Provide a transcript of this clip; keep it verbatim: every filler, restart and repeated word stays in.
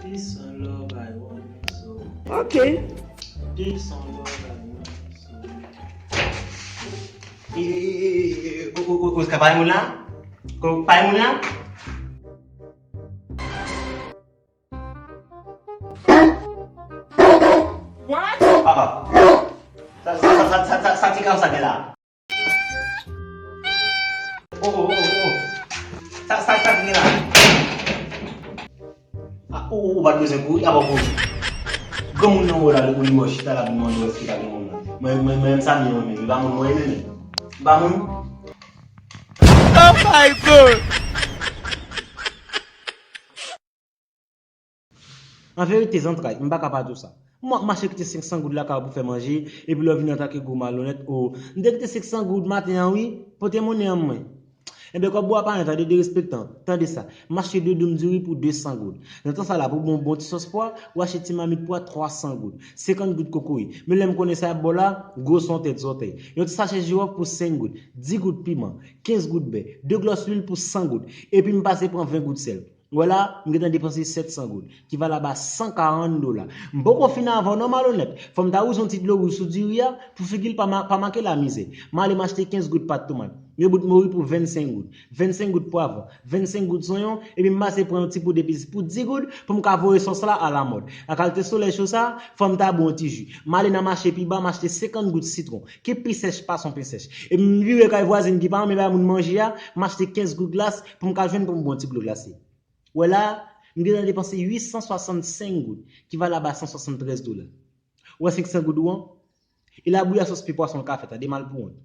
Peace and love, I want you so. Ok. Peace and love, I want you so. E, e, e, e, e, o, o, o, Oscar, pa gen moun la? Ko, pa gen moun la? Papa. Sa, sa, sa, sa, sa, sa, sa ti kan sa gen la? O, o, o, o. Sa, sa, sa gen la? A, ou, ou, ou pa t bezwen kouri, apa w kouri? Granmoun nan wè la, li kouri wè chita la, vin mande w èske ta gen moun nan. Mwen, mwen, mwen, sa m renmen, li pa moun mwen renmen, men. Li pa moun. Oh my God! An verite, zantray, m pa ka pa di w sa. M ap mache kite senk san goud lakay ou pou fè manje, epi lè w vini atake gwo malonèt, o, m te kite senk san goud maten an, wi, pote monnen an mwen. Enben, kòb ou a pa anyen, tande, derespektan, tande sa. M achte de doum diri pou de san goud. Nan tan sa la, pou bon, bon ti sòs pwa, ou achte ti mamit pwa twa san goud, senkant goud kokoye. Men lè m konnen sa y ap ba w la, gwo son tèt zòtèy. Yon ti sachè jiwòf pou senk goud, dis goud piman, kenz goud bè, de glòs lwil pou san goud. Epi m pase pran ven goud sèl. Wè la, m gentan depanse sèt san goud, ki valab a san karant dola. M poko fin avè w non, malonèt. Fò m ta wouz yon ti dlo wouj sou diri a, pou figi l pa, ma, pa make lamizè. M ale m achte kenz goud pat tomat, yon bout mori pou vennsenk goud, vennsenk goud pwavwon, vennsenk goud sonyon, epi m pase pran yon ti poud epis pou dis goud, pou m ka voye sòs la alamòd. Ak al te solèy cho sa, fò m ta bwè yon ti ji. M ale nan mache pi ba, m achte senkant goud sitwon, ki pi sèch pase yon pen sèch. Epi m vire kay vwazin ki pa renmen bay moun manje a, m achte kenz goud glas, pou m ka jwenn pou m bwè yon ti dlo glase. Wè la, m gentan depanse uit san swasannsenk goud, ki valab a san swasanntrèz dola. Wè senk san goud ou an? E labouya sòs pi pwason l ka fè, tande, mal pou wont.